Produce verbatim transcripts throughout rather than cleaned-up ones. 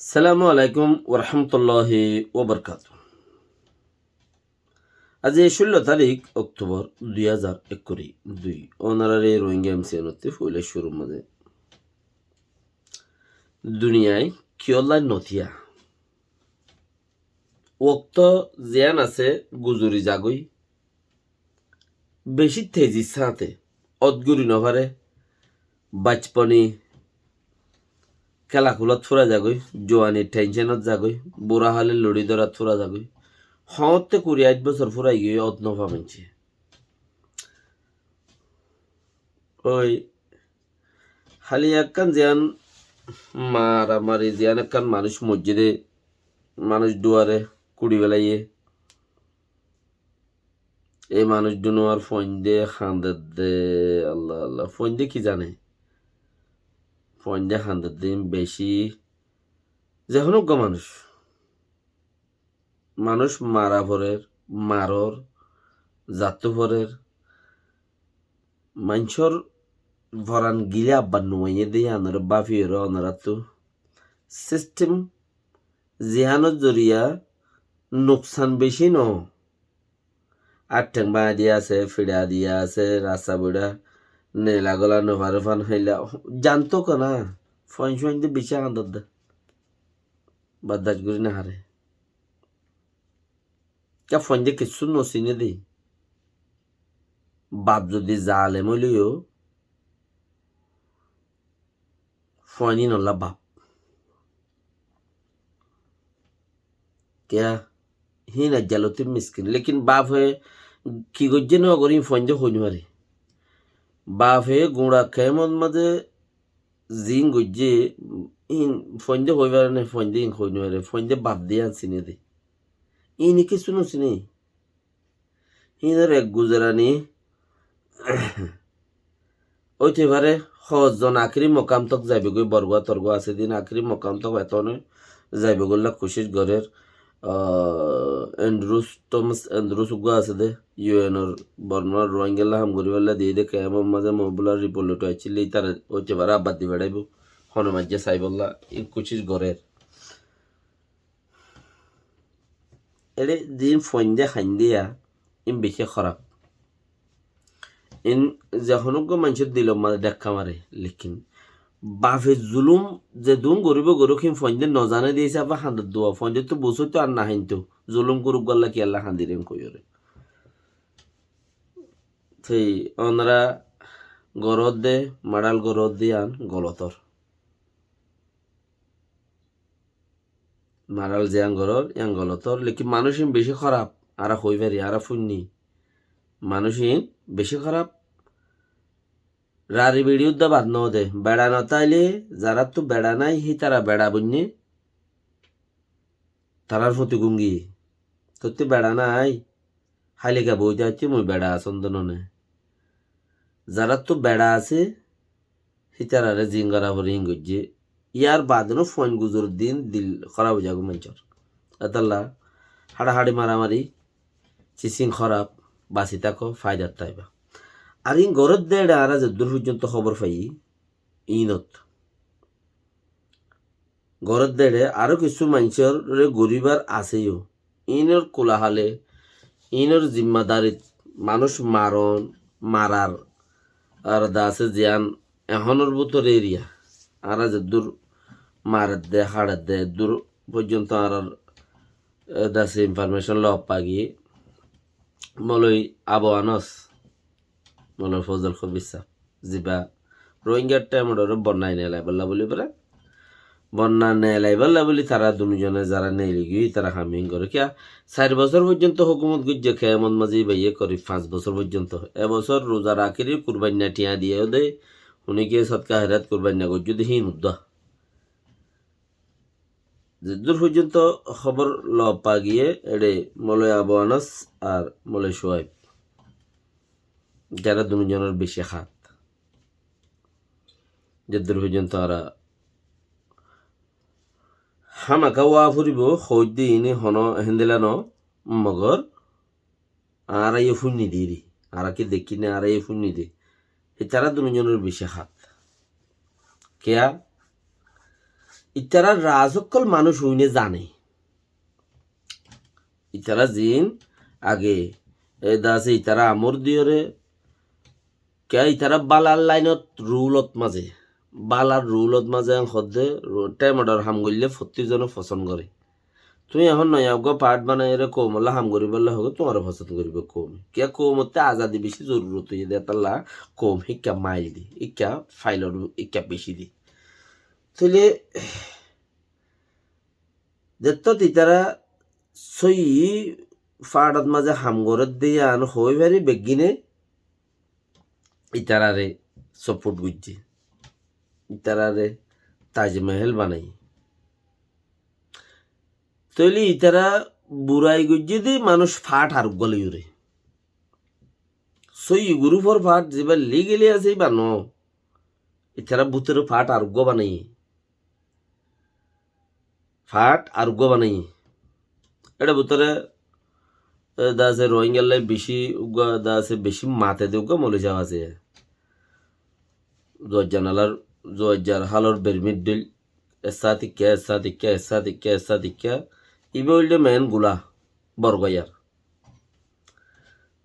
Assalamu alaikum warahmatulláhi wabarakátuhu. Aijja cúllo tarík Októbor dui házar ekkuri dui. Ónorare Rohingya M C N ottú foila cúrur mazé duniyai kiyólla notiya. Wokto ziyán asé guzori zagói, beci tezir sáñte ot guri nofare, bacponi kelakulat fúrai zagói, juwani tencenot zagói, bura hale lori dorat fúrai zagói. Hoñtte kuri ac bosór fúrai giyói ot nofa maincé. Ói hali ekkán ziyán maramari, ziyán ekkán manúic moijjé dé, manúic duare kuri félaiye. Ei manúic dunuwar fuainde hañdedde, Allah, Allah, fuainde ki zane? Fuainde hañdedde beci, ze honó uggwá manúic. Manúic mara forer, maror, zattú forer. Maincór foran gilé abbar nuaiyé dé yíanoré báfiyoré onoráttu sistem ziyánor zoriya nuksan beci no. Ar theng báñgi diya asé, fiça diya asé, rasta buça, neela gola nofare, fan háila, zantó kena, fuain fuainde beci hañdedde. Baddac gori nofaré. Kiyá fuainde kessú nosiné dé. Baf zodi zalem óileyo, fuain ínolla baf. Kiyá híin aijjalottí miskin. Lekin bafe ki goijjé no gorí fuainde hoi nofare. Bafe guñça kemot mazé ziín goijjé, íin fuainde hoi fare né, fuainde íin hoi nofare, fuainde baf de yían siné dé. Íine kessú nosiné. Híinor ek guzarani óite fare, hozzon akiri mokam tok zaibogói, borgua torgua asé din akiri mokam tok etone zaibogóilla kucíc gorér. Ah, Andrews, Thomas Andrews uggúa asé dé, U N or Bormar Rohingyalla ham goríbolla diyé dé, kemor mazé Mohibullar riport loito aiccíl dé, ítara óite fare abbar di feçáibo, hone maijjé saibólla, ín kucíc gorér. Eçé din fuainde haindé ya, ín beci hóraf. Ín ze honó uggúa maincór dilor mazé dhekka mare, lekin bafe zulum zedún goríbo gorók, hín fuainde nozané dé hísafe hañdedde. Fuaindettú buzóito ar nohainto, zulum gorók golla kiyólla hañdir ín hoiyóre. Toi onora goródde, maçal goródde yían golotor. Maçal ziyán gorór, yían golotor. Lekin manúic ín beci hóraf, añára hoi fari, añára fúinni. Manúic ín beci hóraf. Rari biçi uddá bad no de. Beça no táile, zaráttu beça nái, hítara beça boinné. Tarár fúti gungi. Tottú beça nái, háilika boói táitte mui beça asón dé none. Zaráttu beça asé, hítararé ziín gorá foré híin goijjé. Yár baade no fuain guzor din dil hóraf ói zagói maincór. Étalla haçahaçi maramari, cisín hóraf, basi táko, faidat táiba. Ar íin gorédde eçé añára zeddur foijjonto hóbor faiyí, íinot. Gorédde eçé aró kissú maincóre goríbar asé yó. Íinor kulahale, íinor zimmadarit manúic maron, marar, ar de asé ziyán ehónor bútore eriya. Añára zeddur maredde, haçedde, eddur foijjonto añárar, e, de asé information loop fagiyé. Moloi Abu Anas, Moloi Fozol Kobir sáb, ziba Rohingyar thaimor ore bonna neelaibálla buli bere. Bonna neelaibálla buli tara dunuzone zara neeli giyói, tara ham íin gore. Kiyá, sair bosór foijjonto hókumot goijjé, kemot mazé ibaye korib fañs bosór foijjonto. E bosór ruzar akiri kurbainna thiañ diye de, huni giyé sodka herat kurbainna goijjé de híin uddá. Zeddur foijjonto hóbor loop fagiyé, eçé Moloi Abu Anas ar Moloi Shuaib. Tará dunuzonor beci hát. Zeddur foijjonto añára hámaka wá foribo, hoóidde íine honó héndilla no, mogor añára yó fúinni dé ri, añára ki dekí né, añára yó fúinni dé. Hé tará dunuzonor beci hát. Kiyá? Itará ras ókkol manúic óine zane. Itará zin age, e, de asé, itará amor diyóre, kiyá itará bálar lainot, rulot mazé, bálar rulot mazé en hoódde, ru-, thaimodor ham goillé fottí zone fosón goré. Tuñí ehón noya uggúa part banaiyóre koumolla ham goríbolla hoóge, tuáñre fosón goríbo koume. Kiyá koumottú azadi beci zorurot óiye de, hétolla koum híkka mail di, híkka failor, híkka beci di. Tóile zettót itará sóiyi fathot mazé ham gorédde yían hoói fari beggíne itaráre support goijjé. Itaráre Taj Mahal banaiyé. Tóile itará burai goijjé de manúic fath ar uggúa loiyóre. Sóiyi gurúfor fath zibá legally asé íba no. Itará bútore fath ar uggúa banaiyé. Fath ar uggúa banaiyé. Éçe bútore, e, de asé Rohingyalla beci uggúa, de asé beci mate de uggúa moloi sáb asé. Zuaijjar hálar, Zuaijjar hálor bermit dhil, essa tikka, essa tikka, essa tikka, essa tikka. Íba óilde main gula, Borgoyar.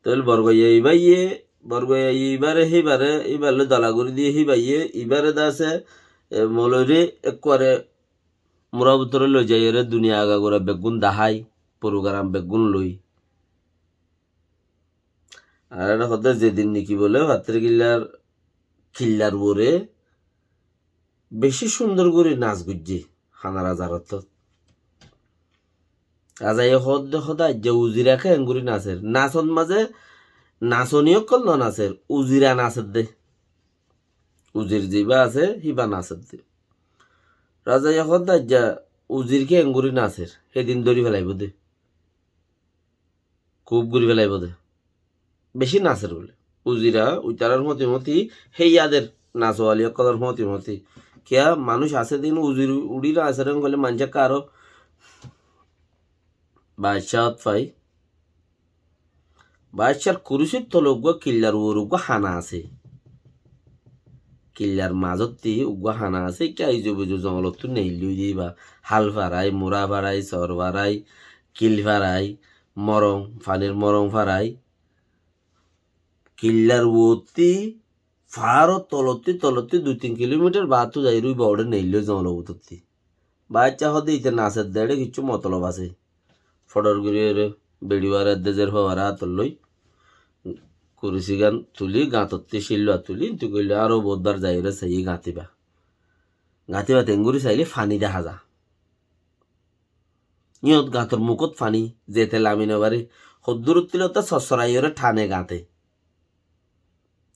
Tóile Borgoya ibáye, Borgoya ibáre híbare, íbar loi dola gorí diyé híbaye, ibáre de asé, e, moloire ekkuare mura bútore loi zaiyóre duniya agagura beggún dahái, program beggún loi. Ar eçe hoódde zedin niki bóle Fattirkillar killar uore beci cúndor gorí nas goijjé, hana raza ottót. Razaye hoódde hoódde aijja uzira keéngorí naser. Nasot mazé nasoni ókkol no naser, uzira naser de. Uzir zibá asé, híba naser de. Razaye hoódde aijja uzir keéngorí naser, hédin dóri felaibó de. Kúb gorí felaibó de. Beci naser bóle. Uzira, uitarár fóti fóti, héiyader, nasuwali ókkolor fóti fóti. Kiyá manúic asé din uzir uçí naser en hoilé maincé karo baáccá ot fai. Baáccár kurusir tole uggúa killar uore uggúa hana asé. Killar mazotti uggúa hana asé, kiyá izo bizo zongolottú neillói de íba. Hál farai, mura farai, sor farai, kil farai, morong, fanir morong farai. Killar uottí faáror tolottí, tolottí dui tin kilomitar baáttu zaiyóre íba uore neillói zongolor bútottí. Baáccá hoódde íte naser de, eçé kiccú motolob asé. Fodor gorí ere beçi baredde zer fowara átot loi, kurusigán tulí, gañtottí cíllua tulí, intu goillé aró boóut bar zaiyóre saiyí gañtiba. Gañtiba tengóri sailé faní dehá za. Íñot gañtor mukót faní, zete lami nofaré. Hoddúrottí lota sossoraiyóre thane gañte.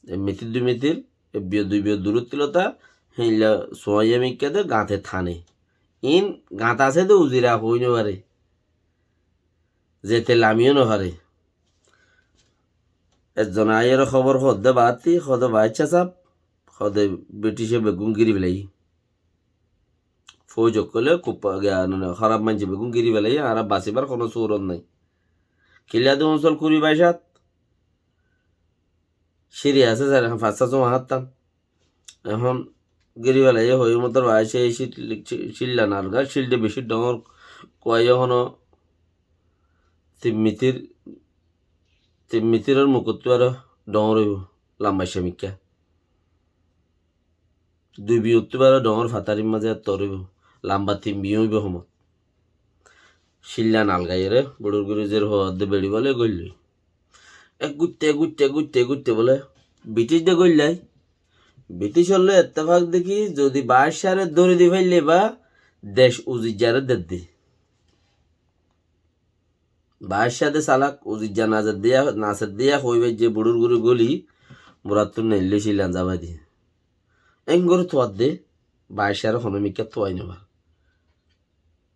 E mitir dui mitir, e biyo dui biyo durottí lota, héinla suañiya mikká de gañte thane. Iín gañt asé de uzira hoói nofaré. Zete lamiyó nofaré. Ezzone aiyóre hóbor hoódde baátti, hoóde baáccá sáb, hoóde Britice beggún gíri felaiyé. Fóuj ókkolé kúb, giya, mane, hóraf maincé beggún gíri felaiyé, añára basibar honó surot nái. Killa de unsol kuri baicát, círi asé sair fañs só suwa háttán. Ehón gíri felaiyé hoiyé motor baáccá, cíl, cíl, cílla nalga, cíl de bicí dhoóñr, kuaiyó honó tin mitir, tin mitiror mukottú aró dhoóñr óibo, lamba cemikká. Dui biyottú baró dhoóñr fatarir mazé ettór óibo, lamba tin biyó óibo homot. Cílla nalgaiyóre, buçur guri zer hoódde beçi bóle góilloi. Ek guitte, guitte, guitte, guitte bóle, British de góillai. British ólle ettefak deki, zodi baáccáre dóri di faille ba, dec uzijjare dedde. Baáccá de salak, uzijja naser diya, naser diya hoibaijje buçur guri góli, murattú neillé cílan zabai diye. Engori tuadde, baáccáre honó mikká tuai nofar.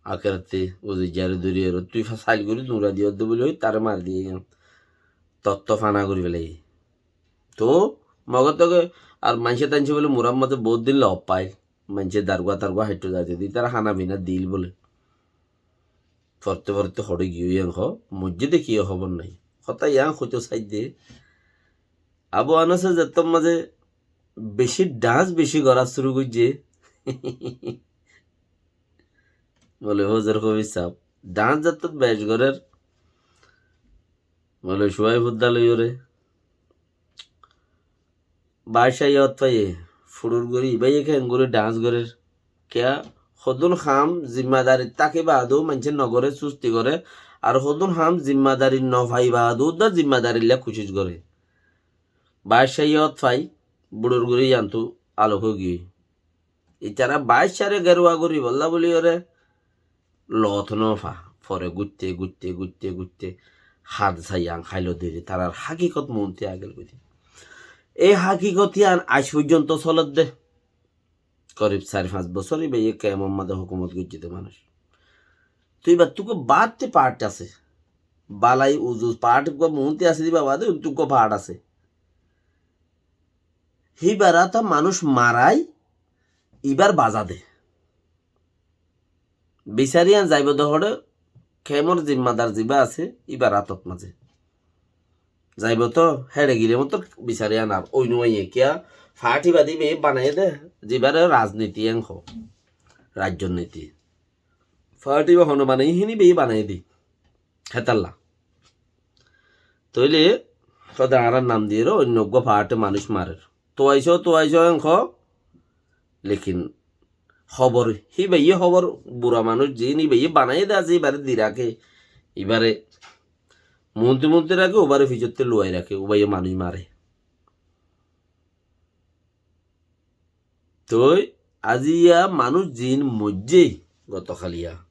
Akeratte uzijjare dóri ero, tui fa-, sail gori dura diyodde buli hoi, tare mari diye gán. Totto fana gori felaiye. To, mogotoge, ar maincé taincé bole murar mazé bout din lob fail. Maincé dargua targua haitto zaite di, tara hana bina dil bole. Forte forte hoçé giyó yián hoó, moijjé de kiyó hóbor nái. Hotá yián hoito saidde, Abu Anase zettór mazé bicí dhás bicí gorá cúru goijjé. Moloi Fozlur Kobir sáb. Dhañs zattót bec gorér. Moloi Suaib Hudda loiyóre. Baácca yót faiyé, fuçur gorí, ibáye keéngorí dhañs gorér. Kiyá, hodún ham zimmadari táki baadó maincé nogoré, susti goré, ar hodún ham zimmadari nofai baadó dá zimmadarilla kucíc goré. Baácca yót fai, buçur gorí yíantu alok ói giyói. Itará baáccare geruwa goríbolla bóliyoré lot nofa, fore guitte, guitte, guitte, guitte, hadsa yián háilo deri, tarár hákikot muúntu agél gorí. Ei hákikot yián aiz foijjonto solédde. Korib sair fañs bosór ibáye kemor mazé hókumot goijjé dé manúic. Toi ibattú uggúa baátti paárt asé. Balai uzu paárt uggúa muúntu asé dé ibá baade untú uggúa paárt asé. Híbar áta manúic marai, ibár baza de. Bisar yián zaibo de hoçé, kemor zimmadar zibá asé, íbar átot mazé. Zaibo to, héçe gile mottor bisar yián ar ói nuaiyé kiyá, faáthi badi be banaiyé de, zibáre rajniti en hoó, raijjor niti. Faáthi ba hone banaiyé híni be banaiyé de. Hétalla. Tóile hóde añárar nam diyére oinno uggúa faáthi manúic marer. Tuaicó, tuaicó en hoó, lekin hóbor, híbaye hóbor bura manúic ziín híbaye banaiyé de asé, ibáre di raké, ibáre muúntu muúntu raké, ubáre fisótte luwai raké, ubáye manúic mare. Toi aziya manúic ziín moijjé gotokaliya,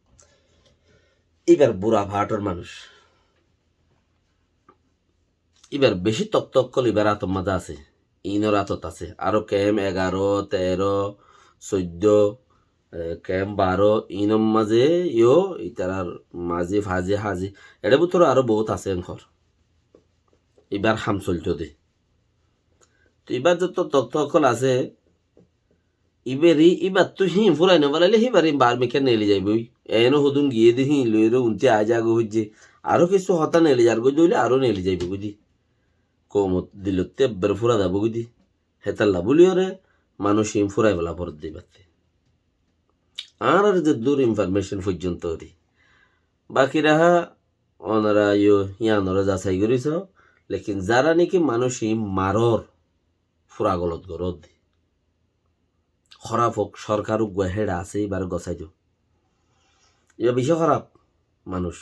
íbar bura faáthor manúic. Íbar bicí tokta ókkol íbar átor mazé asé, iínor átot asé. Aró kemp egaró, teró, soiddó, e, kemp baró, iínor mazé yó, ítarar mazé fazé hazé, eçé bútore aró boóut asé enkor. Íbar ham soilto dé. Toi íbar zotto tokta ókkol asé, íbari, íbattú híin furai nofelaile híbari bar mikká neeli zaiboi. Eno hodún giyé dé híin loiyóre untí aái zagói foijjé. Aró kissú hotá neeli zargói dé óile aró neeli zaiboi goi dé. Koumot dilottú ebbere fura zaibo goi dé. Hétalla bóliyoré manúic híin furai bola foredde íbatte. Añárar zeddúr information foijjonto dé. Baki raha onora yó yíanoré zasai gorí só, lekin zará niki manúic híin marór, fura golot gorór dé. Hóraf ók, sorkar uggúa héçe asé, íbaré gosái do. Íba bicí hóraf manúic.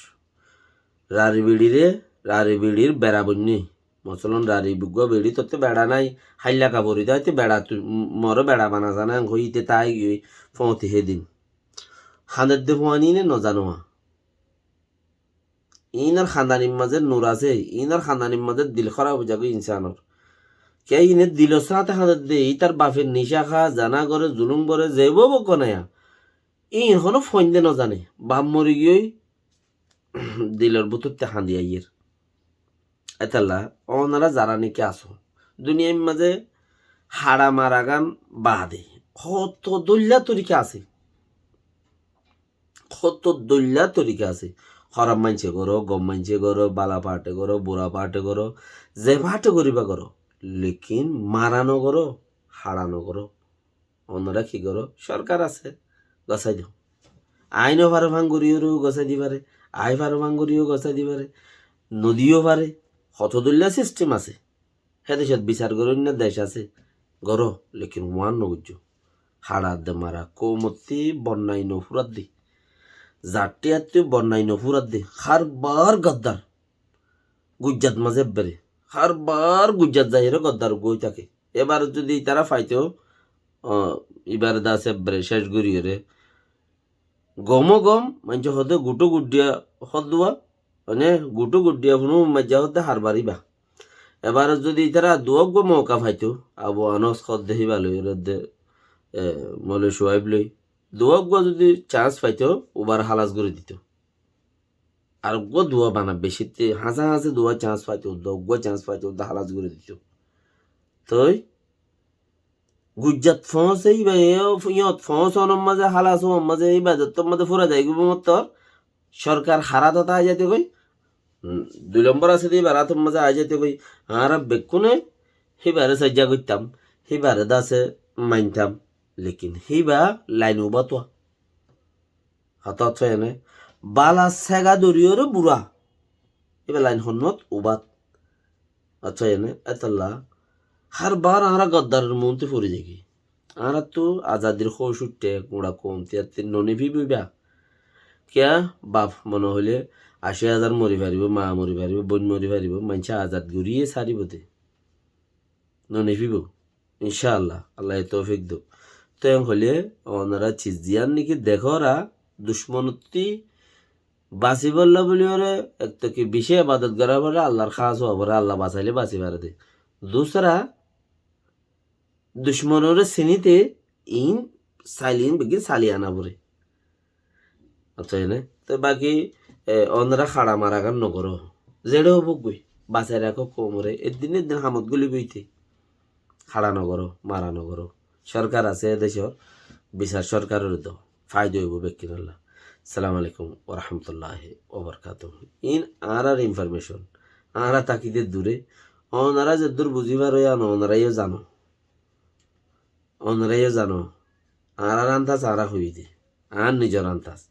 Rari biçiré, rari biçir bera boinné. Mosolon, rari uggúa biçi tottú beça nái, háilla ka fori dé, óite beça tui, m-, moré beça bana zana, en hoiyí íte tái giyói, foóñti hédin. Hañdedde fuain íine nozano. Iínor handanir mazé nur asé, iínor handanir mazé dil hóraf ói zagói insánor. Kiyá iíne dilor sáñte hañdedde, ítar bafer nicá há, zena goré, zulúm goré, zeibou bok gonaiya. Iín honó foinde nozané, baf mori giyói dilor bútottú hañdi aiyér. Étalla, onora zará niki asó, duniyair mazé haça maragan baade hoto dóilla torika asé. Hoto dóilla torika asé. Hóraf maincé goró, gom maincé goró, bála faáte goró, bura faáte goró, ze faáte goríba goró. Lekin mara nogoró, haça nogoró. Onora ki goró? Sorkar asé, gosái do. Aái nofaré fán goríyoré gosái di faré, aái faré fán goríyoré gosái di faré, nodi yó faré, hoto dóilla sistem asé. Hé decót bisar goróinna dec asé, goró, lekin uán nogoijjó. Haça de mara, koumottí bonnai nofúradde. Zattí attí bonnai nofúradde. Hárbar goddar. Guijjat mazé ebbere. Hárbar guijjat zaiyóre goddar uggúa ói táke. Ebar zodi itará faitó, o, ibare dase ebbere céc goríyoré. Gomó gom, maincé hoódde guthó guddhiya hoddúa, mane guthó guddhiya funú maijjá hoódde hárbar íba. Ebar zodi itará duwá uggúa mouka faitó, Abu Anos hoódde híba loi, eredde, e, Moloi Cuaib loi, duwá uggúa zodi cans faitó, ubar halas gorí ditó. Ar uggúa duwá bana beci te, hañsé hañsé duwá cans faitó, uggúa cans faitó, uggúa halas gorí ditó. Toi Guijjat foóñse íba, e, yót foóñse onor mazé, halas ówar mazé, íba zottór mazé fúrai zaigói mottor, sorkar har átot aái zaitogói, mm, dui lombor asé de íbar átot mazé aái zaitogói, añára bekkúne híbare saijja goittám, híbare dase maintam, lekin híba lain ubatuwa. Hotá hotá ene, bála sega dóriyoré bura. Íba lain honnót ubat. Hotá ene, étolla hár bar añára goddaror muúntu fori zaigói. Añárattú azadir hóuc uiththé, guñça koum tiyattí nonifibó íba. Kiyá? Baf mone hoilé ací házar mori faribó, maa mori faribó, bóin mori faribó, maincé azad goríye saribó de. Nonifibó. Incáalla, Allaye toufik douk. Te en hoilé, onora ciz ziyán niki dekóra, ducmonottí basibólla buli óre, ek to ki bicí ebadot gorá foré, Allar hás ówa foré, Alla basailé basi fare de. Dusra, ducmonoré sinite iín sailin beggín sali ana foré. Hotá ene. Te baki, e, onora haça mara gán nogoró. Zeçé óuk goi, basai rakó koumoré. Eddin eddin hamot góliboi te. Haça nogoró, mara nogoró. Sorkar asé e decór, bisar sorkaroré do. Faida óibo bekkúnolla. Assalamu alaikum wa rahmatullahi wa barakatuhu. Iín añárar information. Añára táki de dure. Onora zeddúr buzí faro, yián onorayó zano. Onorayó zano, añárar antas añára hoiyí de, añár nizor antas.